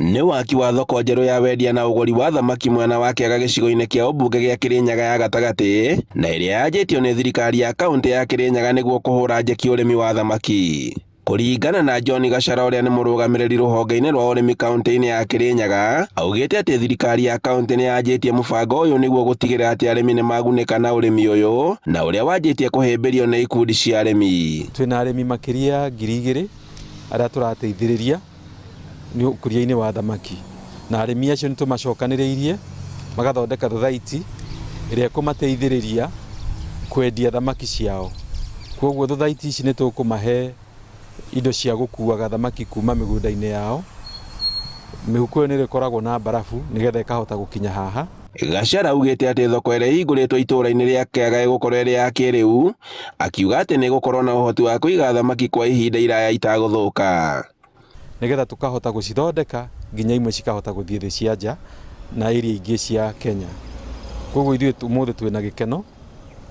Nĩ waki wa thoko njerũ ya wendia na ũgũri wa thamaki mwena wa Kĩaga gĩcigo-inĩ kĩa ũmbunge gĩa Kĩrĩnyaga ya gatagatĩ na ĩrĩa yanjĩtio nĩ thirikari ya kaũntĩ ya Kĩrĩnyaga nĩguo kũhũra njeki ũrĩmi wa thamaki. Kũringana na John Gachara ũrĩa nĩ mũrũgamĩrĩri rũhonge-inĩ rwa ũrĩmi kaũntĩ-inĩ ya Kĩrĩnyaga, augĩte atĩ thirikari ya kaũntĩ nĩ yanjĩtie mũbango ũyũ nĩguo gũtigĩrĩra atĩ arĩmi nĩ magunĩka na ũrĩmi ũyũ na ũrĩa wanjĩtie kũhĩmbĩrio nĩ ikundi cia arĩmi. Twĩna arĩmi makĩria 2000 arĩa tũrateithĩrĩria nĩ ũkũria-inĩ wa thamaki na arĩmi acio nĩ tũmacokanĩrĩirie magathondeka thothaiti ĩrĩa ĩkũmateithĩrĩria kwendia thamaki ciao. Kwoguo thothaiti ici nĩ tũkũmahe indo cia gũkuaga thamaki kuma mĩgũnda-inĩ yao. Mĩhuko ĩyo nĩ ĩrĩkoragwo na mbarabu nĩgetha ĩkahota gũkinya haha. Gachara augĩte atĩ thoko ĩrĩa ĩhingũrĩtwo itũũra-inĩ rĩa Kĩaga ĩgũkorwo ĩrĩ ya kĩrĩu, akiuga atĩ nĩ ĩgũkorwo na ũhoti wa kũiga thamaki kwa ihinda iraya itagũthũka. Nĩgetha tũkahota gũcithondeka nginya imwe cikahota gũthiĩ thĩ cia nja na area ingĩ cia Kenya. Koguo ithuĩ ũmũthĩ twĩna gĩkeno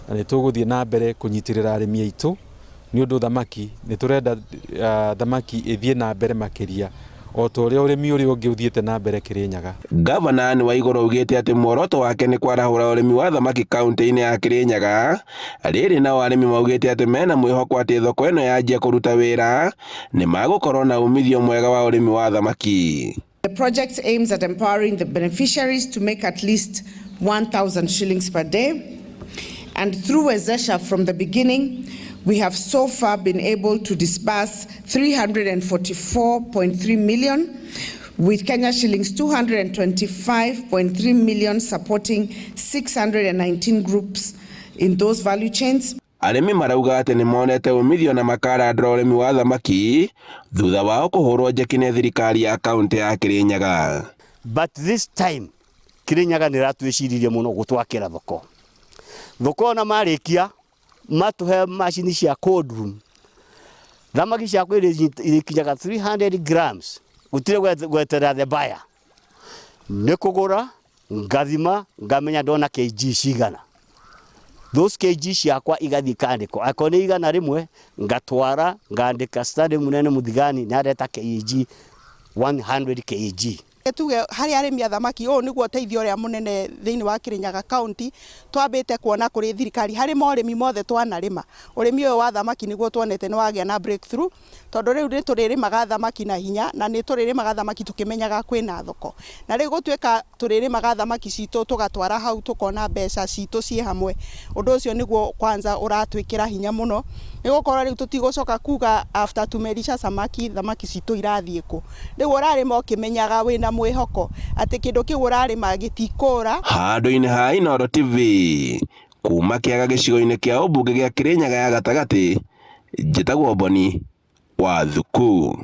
na nĩ tũgũthiĩ na mbere kũnyitĩrĩra arĩmi aitũ nĩ ũndũ thamaki nĩ tũrenda thamaki ĩthiĩ na mbere makĩria o ta ũrĩa ũrĩmi ũrĩa ũngĩ ũthiĩte na mbere Kĩrĩnyaga. Gavana Anne Waigũrũ augĩte atĩ muoroto wake nĩ kwarahũra ũrĩmi wa thamaki kaũntĩ-inĩ ya Kĩrĩnyaga. Rĩrĩ nao arĩmi maugĩte atĩ mena mwĩhoko atĩ thoko ĩno yanjia kũruta wĩra nĩ magũkorwo na umithio mwega wa ũrĩmi wa thamaki. The project aims at empowering the beneficiaries to make at least 1,000 shillings per day. And through Wezesha from the beginning, we have so far been able to disburse 344.3 million, with Kenya shillings 225.3 million supporting 619 groups in those value chains. Arĩmi marauga atĩ nĩ monete umithio na makarandũra ũrĩmi wa thamaki thutha wao kũhũrwo njeki nĩ thirikari ya kaũntĩ ya Kĩrĩnyaga. But this time Kĩrĩnyaga nĩ ĩratwĩciririe mũno gũtwakĩra thoko. Thoko ona marĩkia matũhe macini cia cold room. Thamaki ciakwa irĩkinyaga 300 grams gũtirĩ gweterera the buyer. Nĩ kũgũra ngathima ngamenya ndona kg cigana. Those kg ciakwa igathiĩ ikandĩkwo. Akorwo nĩ 100 ngatwara ngandĩka Stanley Munene Mũthigani nĩ areta kg 100 kg. Tuge harĩ arĩmi a thamaki ũyũ nĩguo ũteithio ũrĩa mũnene thĩinĩ wa Kĩrĩnyaga County twambĩte kuona kũrĩ thirikari harĩ morĩmi mothe twanarĩma. Ũrĩmi ũyũ wa thamaki nĩguo tuonete nĩ wagĩa na breakthrough tondũ rĩu nĩ tũrĩrĩmaga thamaki na hinya na nĩ tũrĩrĩmaga thamaki tũkĩmenyaga kwĩna thoko. Na rĩu gũtuĩka tũrĩrĩmaga thamaki citũ tũgatwara hau tũkona mbeca citũ ciĩ hamwe, ũndũ ũcio nĩguo kwanza ũratwĩkĩra hinya mũno nĩ gũkorwo rĩu tũtigũcoka kuga after tumelisha samaki thamaki citũ irathiĩ kũ. Rĩu ũrarĩma ũkĩmenyaga wĩna mwĩhoko atĩ kĩndũ kĩu ũrarĩma gĩtikũra. Handũ-inĩ ha Inooro TV kuma Kĩaga gĩcigo-inĩ kĩa ũmbunge gĩa Kĩrĩnyaga ya gatagatĩ, njĩtagwo Boni wa Thuku.